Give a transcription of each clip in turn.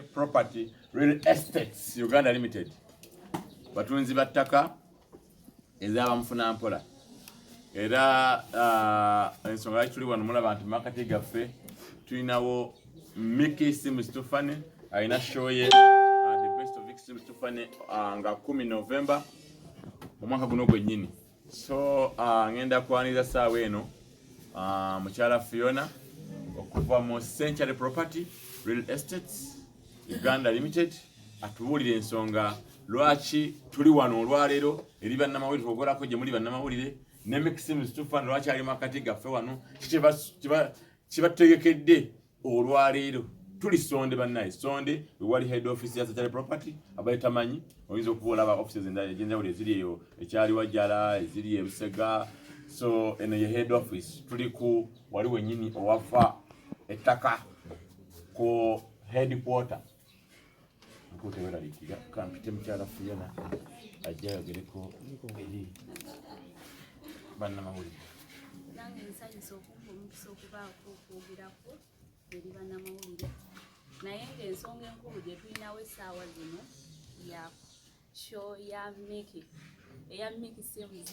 Century Property Real Estates Uganda Limited, batunzi ba ttaka ez'abamufuna mpola. Era ensonga lwaki tuli wano, mulaba nti makati gaffe tulinawo Mickey Sims Tufane, alina show ye The Best of Mickey Sims Tufane, nga 10 November omwaka guno gwennyini. So ngenda kwaniriza saawa eno mukyala Fiona okuva mu Century Property Real Estates Uganda Limited, atubuulire ensonga lwaki tuli wano olwaleero eri bannamawulire, twogolako gye muli bannamawulire, ne Mickey Sims Tufan lwaki ali makati gaffe wano, kibatutegekedde olwaleero. Tuli Sonde bannaye, Sonde wewali head office ya Century Property. Abali tamanyi, oyinza okuba olaba offices endala egyenjawulo eziri eyo ekyali Wajjala, eziri Ebusega. So eno ye head office, tuli ku wali wennyini owafa ettaka ku headquarter. Mukulu, teweraliikirira, kampite mukyala Fiona ajja ayogereko eri bannamawulire. Nange nsanyusa okumpa omukisa okubaako okwogerako eri bannamawulire, naye ng'ensonga enkulu gye tulinawo essaawa zino ya show ya Mickey, eya Mickey Sims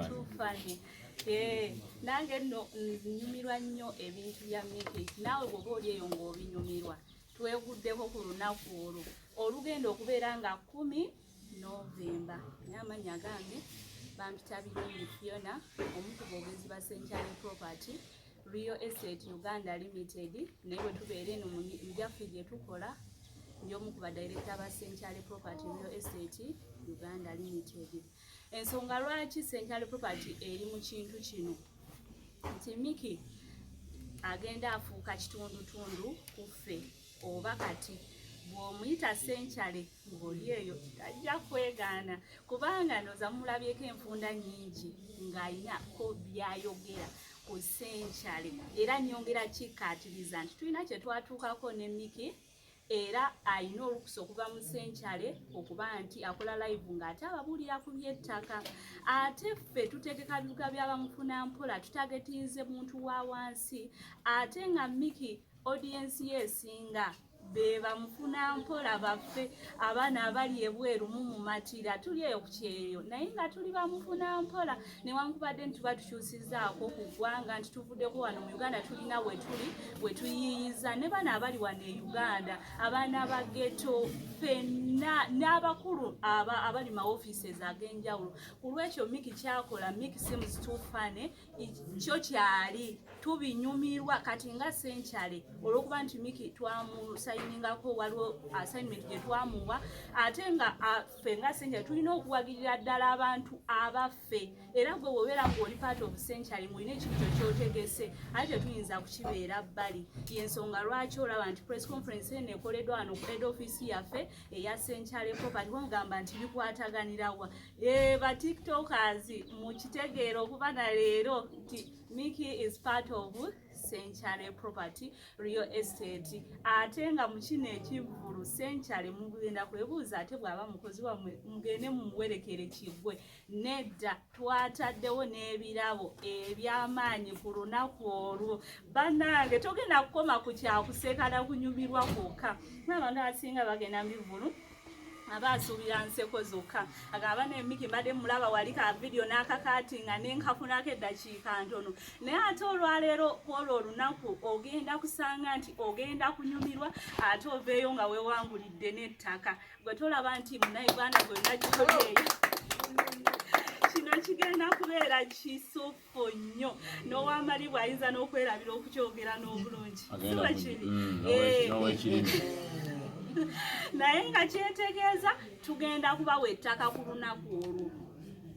Tufane. Nange nno nnyumirwa nnyo ebintu bya Mickey. Naawe bw'oba oli eyo ng'obinyumirwa, tweguddeko ku lunaku olwo olugenda okubeera nga 10 Novemba. Naye amannya gange bampita Birungi Fiona, omu ku boogezi ba Century Property Real Estate Uganda Limited. Naye bwe tubeera eno mu gyaffe gye tukola, ndi omu ku badirekita ba Century Property Real Estate Uganda Limited. Ensonga lwaki Century Property eri mu kintu kino nti Mickey agenda afuuka kitundutundu ku ffe, oba kati bw'omuyita Century ng'oli eyo tajja kwegaana, kubanga ndowooza mulabyeko enfunda nnyingi ng'ayinako byayogera ku Century. Era nyongera kikkaatiriza nti tulina kye twatuukako ne Mickey, era alina olukusa okuva mu Century okuba nti akola live ng'ate ababuulira ku by'ettaka. Ate ffe tutegeka bibuga by'abamufuna mpola, tutagetinze muntu wa wansi, ate nga Mickey audience ye esinga be bamufuna mpola baffe, abaana abali ebweru mumumatira, tuli eyo ku kyeyo, naye nga tuli bamufuna mpola. Newankubadde nti tuba tukyusizaako ku ggwanga, nti tuvuddeko wano mu Uganda, tulina we tuli we tuyiiyiza ne bano abali wano e Uganda, abaana ba ghetto ffenna n'abakulu abali ma offices ag'enjawulo. Ku lwekyo Mickey kyakola, Mickey Sims Tufane, kyo kyali tubinyumirwa. Kati nga Century, olwokuba nti Mickey twamusayiningako, waliwo assignment gye twamuwa, ate nga ffe nga Century tulina okuwagirira ddala abantu abaffe. Era gwe bw'obeera ng'oli part of Century, ng'olina ekintu kyo kyotegese, ate tetuyinza kukibeera bbali. Yensonga lwaki olaba nti press conference eno ekoleddwa wano ku head office yaffe eya Century Property. Bamugamba nti bikwataganirawa? Ba TikTokers mukitegeera okuba na leero nti Mickey is part of Century Property Real Estate. Ate nga mu kino ekivvulu Century mugenda kwebuuza, ate bw'aba mukozi wammwe mugende mumuwerekere kiggwe? Nedda, twataddewo n'ebirabo eby'amaanyi ku lunaku olwo. Bannange, togenda kukoma ku kyakuseka na kunyumirwa kwokka. N'abantu abasinga bagenda mu bivvulu aba asuubira nseko zokka, agamba ne Mickey mbadde mulaba wali ka vidiyo n'akakaati nga nenkafunako eddakiika ntono. Naye ate olwaleero kwolwo olunaku ogenda kusanga nti ogenda kunyumirwa, ate oveeyo nga weewangulidde n'ettaka. Gwe tolaba nti Munnayuganda gwonna gyoli eyo, kino kigenda kubeera kisufu nnyo, n'owamali bw'ayinza n'okwerabira okukyogera n'obulungi. Agenda Si bwe kiri? N'owekirimi. Naye nga kyetegeeza tugenda kubawa ettaka ku lunaku olwo.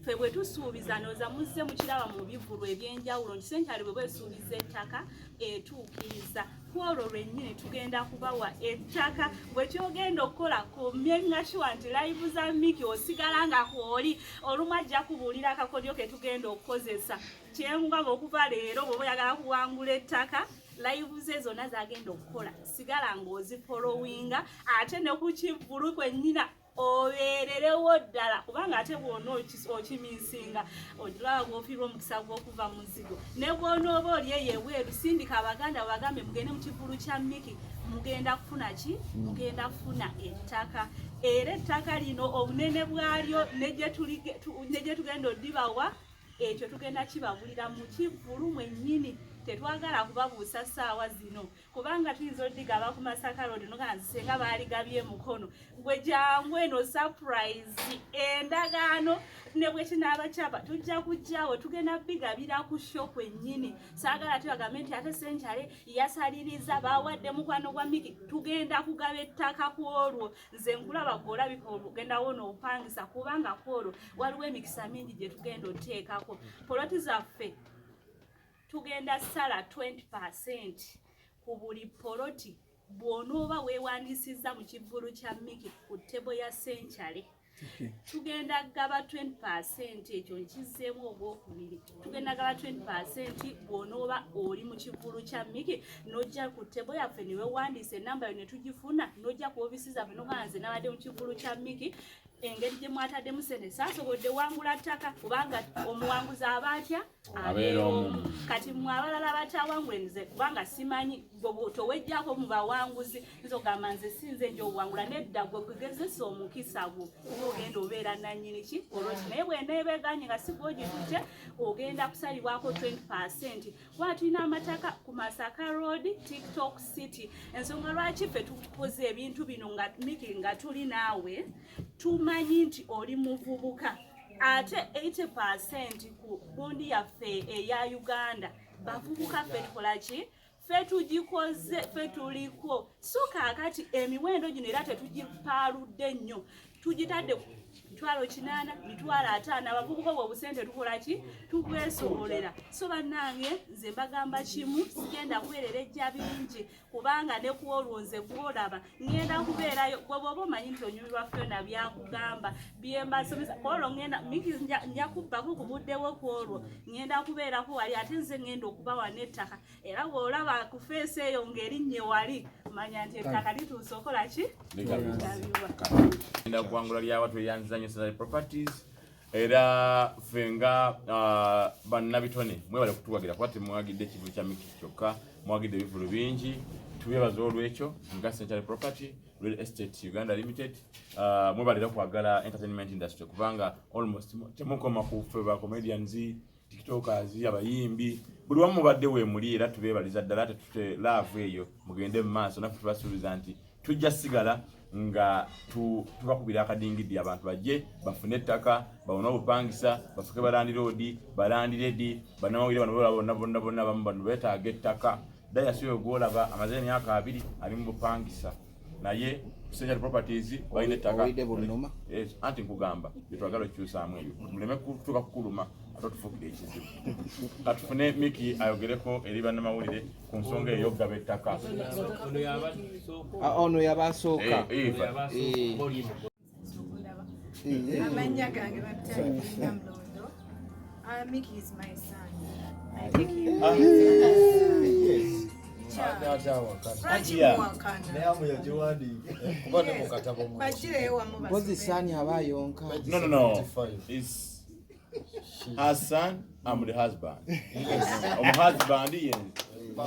Ffe bwe tusuubiza, ndowooza muzze mukiraba mu bivvulu ebyenjawulo nti Century bwe bwesuubiza ettaka etuukiriza. Ku olwo lwennyini tugenda kubawa ettaka. Bwe kyogenda okukola ku making sure nti live za Mickey osigala nga kwoli, olumu ajja kubuulira akakodyo ke tugenda okukozesa. Kyengaba okuva leero, bw'oba oyagala kuwangula ettaka, live ze zonna zagenda okukola sigala ng'ozifollowinga, ate ne ku kivvulu kwennyina. Obeererewo ddala, kubanga ate bw'ona okiminsinga olaba bw'ofiirwa omukisa gw'okuva mu nzigo. Ne bw'onooba oli eyo ebweru, sindika abaganda bagambe mugende mu kivvulu kya Miki, mugenda kufuna ki? Mugenda kufuna ettaka. Era ettaka lino obunene bwalyo ne gye tugenda oddibawa, ekyo tugenda kibabulira mu kivvulu mwennyini. Tetwagala kubabuusa ssaawa zino, kubanga tuyinza oddigaba ku Masaka Road noga nzisenga baaligabye mukono gwe. Jangu eno surprise, endagaano ne bwe kinaaba kyapa tujja kujjaawo, tugenda bigabira ku show kwennyini. Saagala tubagambe nti ate Century yasaliriza bawadde mukwano gwa Miki. Tugenda kugaba ettaka ku olwo. Nze nkulaba gweolabika ogenda wona opangisa, kubanga ku olwo waliwo emikisa mingi gye tugenda oteekako. Poloti zaffe tugenda sala 20% ku buli poloti bw'onooba weewandiisizza mu kivvulu kya Miki ku table ya Century. Tugenda gaba 20%, ekyo nkizzeemu ogwokubiri, tugenda gaba 20% bw'onooba oli mu kivvulu kya Miki n'ojja ku table yaffe ne weewandiisa, enamba yo ne tugifuna, n'ojja ku ofisi zaffe n'ogamba nze nabadde mu kivvulu kya Miki, engeri gye mwataddemu sente saasobodde wangula ttaka, kubanga omuwanguzi aba atya? Abeera omu. Kati mmwe abalala batawangule, nze kubanga simanyi gwe towejjako mu bawanguzi, nze ogamba nze sinze nja owangula, nedda, gwe gwegezesa omukisa gwo kuba ogenda obeera nannyini ki olwoti. Naye bweneebeganye nga si gwogitutte, ogenda kusalibwako 20%, kuba tulina amataka ku Masaka Road, TikTok City. Ensonga lwaki ffe tukoze ebintu bino nga Miki nga tuli naawe, tumanyi nti oli muvubuka, ate 80% ku gundi yaffe eya Uganda bavubuka. Ffe tukola ki? Ffe tugikoze, ffe tuliko. So kaakati emiwendo gino era tetugipaaludde nnyo, tugitadde ku 800,000, 50,000. Abavubuka obwo obusente tukola ki? Tubwesobolera. So bannange, nze mbagamba kimu, sigenda kubeerera ejja bingi, kubanga ne ku olwo nze gwolaba ngenda kubeerayo. Gwe bw'oba omanyi nti onyumirwa Fiona byakugamba byembasomesa, kwolwo ngenda Miki nja kubbako ku buddewo. Ku olwo ngenda kubeerako wali, ate nze ngenda okubawa n'ettaka. Era bw'olaba ku feesi eyo ng'erinnye wali, manya nti ettaka lituuse okola ki? Ligabibwa. Ligabibwa. Genda kuwangula lyawa. Tweyanziza nnyo Century Properties, era ffe nga bannabitone mwebale kutuwagira, kuba temwagidde ekivulu kya Miki kyokka, mwagidde ebivulu bingi. Tubebaza olwekyo nga Century Property Real Estate Uganda Limited. Mwebale era kwagala entertainment industry, kubanga almost temukoma ku ffe ba comedians, tiktokers, abayimbi, buli wamu mubadde weemuli, era tubeebaliza ddala. Tetute love eyo, mugende mu maaso naffe tubasuubiza nti tujja sigala nga tubakubira akadingidi, abantu bajje bafune ettaka, bawone obupangisa, bafuke balandiroodi, balandiredi. Bannamawulire bano bolaba bonna bonna bonna bamu bano beetaaga ettaka. Dayasi oyo gwolaba amaze emyaka 20 ali mu bupangisa, naye Century Properties balina ettaka. Owulidde bunnuma? Yes, anti nkugamba byetwagala okukyusaamu ebyo, muleme kutuuka kukuluma ate otufuukire ekizibu. Katufune Miki ayogereko eri bannamawulire ku nsonga eyo y'okugaba ettaka. Ah, ono yaba asooka. Eh, Eva. Eh. Amannya gange bapita Mulondo. Mickey is my son. I take him as a son. Lwaki muwakana? Naye yagiwandiike kuba ne mu katabo mu Bakireyo wamu Mpozi basome. saani aba ayonka. No. It's her son, I'm the husband. Omuhusband ye.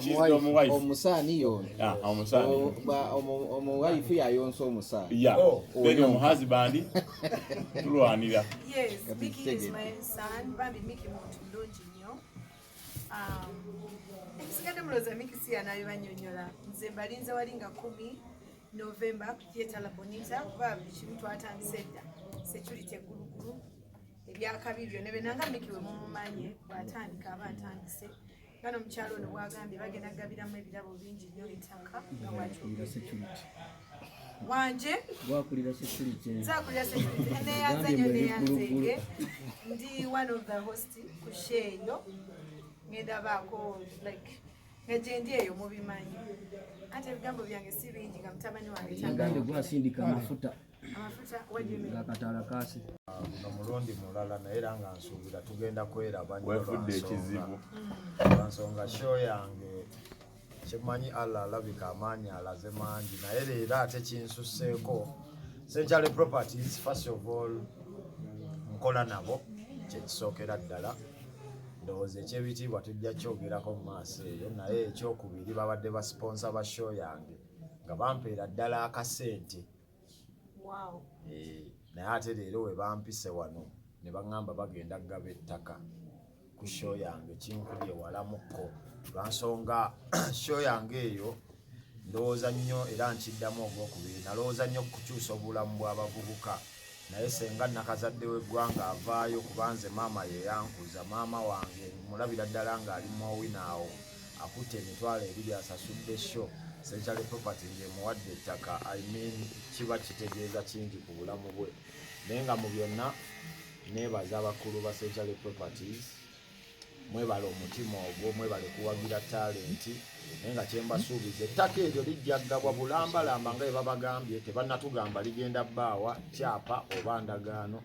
She's the wife. Omusaani yono. Ah, omusaani. Omuwife yayonsa omusaani. Yeah. Oh. Then omuhusband tulwanira. Yes, Mickey is my son. Bambi Mickey muntu mulungi nnyo. Ebisigadde mulowooza Mickey si yanabibanyonnyola. Nze mbalinze wali nga 10 November ku Theatre La Bonita, kuba buli kimu twatandise dda. Security eggulugulu, ebyakabi byonna byonna nga Mickey we mumumanye bw'atandika aba atandise. Nga n'omukyalo ono bw'agambye, bagenda kugabiramu ebirabo bingi nnyo, ettaka nga bw'akyogedde. Wanje? Gwakulira security. Nzakulira security, neyanza nnyo, neyanzenge. Ndi one of the host ku show eyo, ngenda baako like nga gye ndi eyo mubimanyi, ate ebigambo byange si bingi nga mutabani wange Yagambye gwasindika amafuta. Amafuta, what do you mean? Ngakataala kaasi. Guno mulundi mulala, naye era nga nsuubira tugenda kweraba nnyo. Wefudde lwa ekizibu. Lwa nsonga show yange kimanyi, Allah alabika amaanyi alaze mangi, naye leero ate kinsusseeko. Century Properties, first of all, nkola nabo, kyekisookera ddala. Ndowooza ekyebitiibwa tujja kyogerako mu maaso eyo, naye ekyokubiri babadde ba sponsor ba show yange nga bampeera ddala akasente. Naye ate leero we bampise wano ne baŋŋamba bagenda kugaba ettaka ku show yange, kinkubye walamukko lwansonga show yange eyo. Ndowooza nnyo era nkiddamu ogwokubiri, nalowooza nnyo kukyusa obulamu bw'abavubuka, naye senga nakazadde w'eggwanga avaayo, kubanze maama yeyankuza. Maama wange mulabira ddala ng'ali muowinaawo, akutte 20,000 asasudde show, Century Property ng'emuwadde ettaka. I mean, kiba kitegeeza kingi ku bulamu bwe. Naye nga mu byonna neebaza abakulu ba Century Properties, mwebale omutima ogwo, mwebale kuwagira talent. Naye nga kyembasuubiza, ettaka eryo lijja ggabwa bulambalamba nga bwe babagambye. Tebannatugamba ligenda bbaawa kyapa oba ndagaano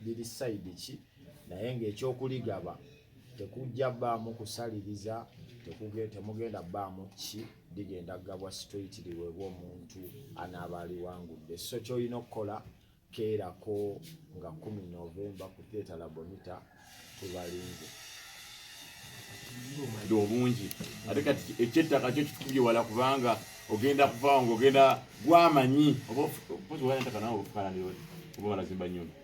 liri side ki, naye ng'ekyokuligaba tekujja bbaamu kusaliriza, temugenda bbaamu ki, ligenda ggabwa straight, liweebwa omuntu anaaba aliwangudde. So kyolina okukola, keerako nga 10 Novemba ku Theatre La Bonita, tubalinze. Obungi. Ate kati ekyettaka kyo kitukubye wala, kubanga ogenda kuvaawo ngaogenda gwamanyi oba ettaka nawe ofuka landlord oba balazimba nyumba.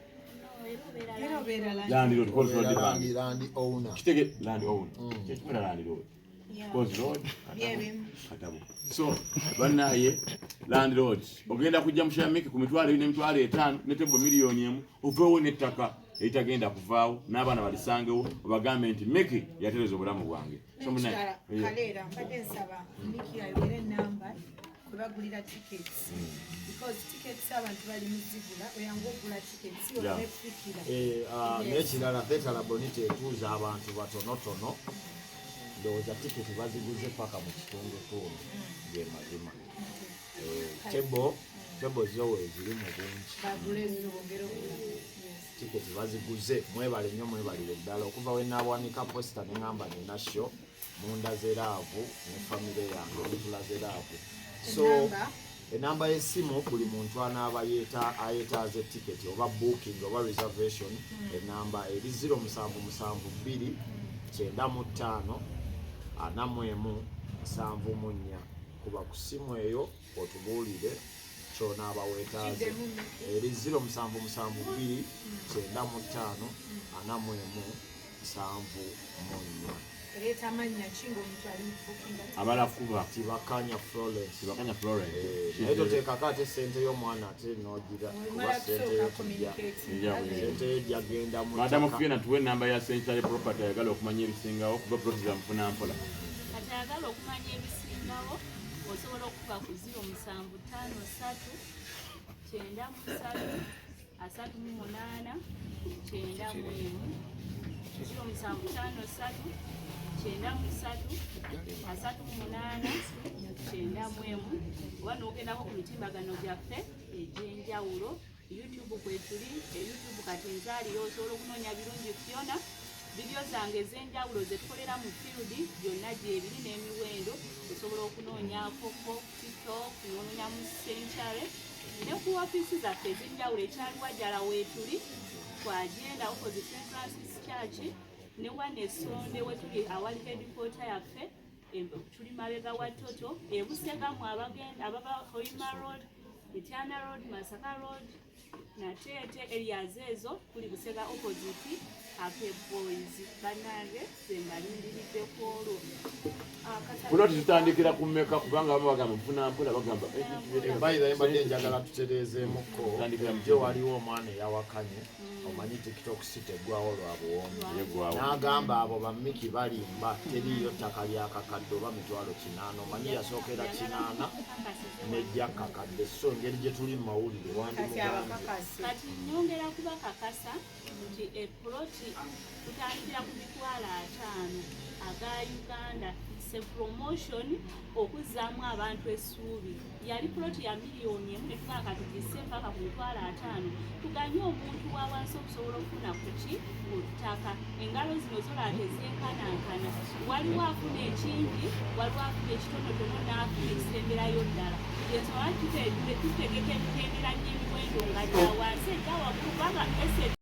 Era obeera landlord cause road bank. Land owner. Kitege land owner, kyekimera landlord cause road. Byebimu. Katabo. So bannaye landlord, ogenda kujja mushamiki ku 20,000 n'50,000 ne table 1 million, oveewo n'ettaka eritagenda kuvaawo n'abaana balisangewo, obagambe nti Miki yatereza obulamu bwange. So Ekirala, Kaleera, mbadde nsaba Miki ayogere enamba kwe bagulira tickets, because tickets abantu bali muzigula, oyangu ogula tickets oleme kufikira. N'ekirala, Theatre La Bonita etuuza abantu batonotono. Ndowooza tiketi baziguze paka mu kitundutundu, ge mazima. Table zo weeziri mu bungi. Bagule ezo, bongere okugula. Yes. Tiketi baziguze, mwebale nnyo, mwebalire ddala. Okuva we naawanika poster ne ŋŋamba nina show, mundaze love ne famire yange, mutulaze love. So Enamba? Enamba y'essimu, buli muntu anaaba ayetaaza tiketi oba booking oba reservation, enamba eri 0772 95 41 74. Kuba ku ssimu eyo otubuulire kyonaaba weetaaze. Kiddemu, Miki. Eri 0772 95 41 74. Ereeta amannya ki ng'omuntu ali mu bookinga? Amala kuba Tibakanya Florence. Tibakanya Florence. Naye toteekako ate sente y'omwana ate nogira, kuba Omala sente kusooka yo tujja communicate. sente yo ejjagenda mu Madamu ttaka. Fiona, tuwe enamba ya Century Property, ayagala okumanya ebisingawo, kuba plot za mufuna mpola. Kati ayagala okumanya ebisingawo, osobola okuba ku 0753 93 38 91, 0753 93 38 91, oba n'ogendako ku mitimbagano gyaffe egy'enjawulo. YouTube kwetuli, e YouTube kati nzaaliyo, osobola okunoonya Birungi Fiona, vidiyo zange ez'enjawulo zetukolera mu field byonna gyebiri n'emiwendo. Osobola okunoonyakoko TikTok, noonoonya mu Century ne ku ofiisi zaffe ez'enjawulo ekyaliwajjala weetuli, twagenda opposite St Francis Church, ne wano Essonde wetuli awali headquarter yaffe. Tuli mabega wa Toto ebusegamu, abagenda abava Hoima Road, Mityana Road, Masaka Road, Nateete areas ezo, kuli Busega opposite Ape Boys. Bannange, zembalindiridde ku olwo. Puloti zitandikira ku mmeka? Kubanga abamu bagamba nfuna mpola, bagamba By the way, mbadde njagala tutereezeemukko. Tandikira mu Jo waliwo omwana eyawakanye, omanyi TikTok si teggwawo lwa buwombi. Yeggwawo. N'agamba abo bamiki balimba, teriiyo ttaka lya kakadde oba 800,000. Omanyi yasookera 800 nejja kakadde. So engeri gye tuli mu mawulire, Kati wandimugambye. abakakasi. Kati nyongera kubakakasa nti epuloti tutandikira ku 50,000 aga Uganda. Se promotion okuzzaamu abantu essuubi. Yali puloti ya 1 million ne tugaa katugisse paka ku 50,000, tuganye omuntu wa wansi okusobola okufuna ku ki, ku ttaka. Engalo zino zolaba tezenkanankana, waliwo afuna ekingi, waliwo afuna ekitonotono, n'afuna ekisemberayo ddala. Ensonga tutegeka emitendera gy'emiwendo. nsonga gya wansi ejja waggulu, kubanga estate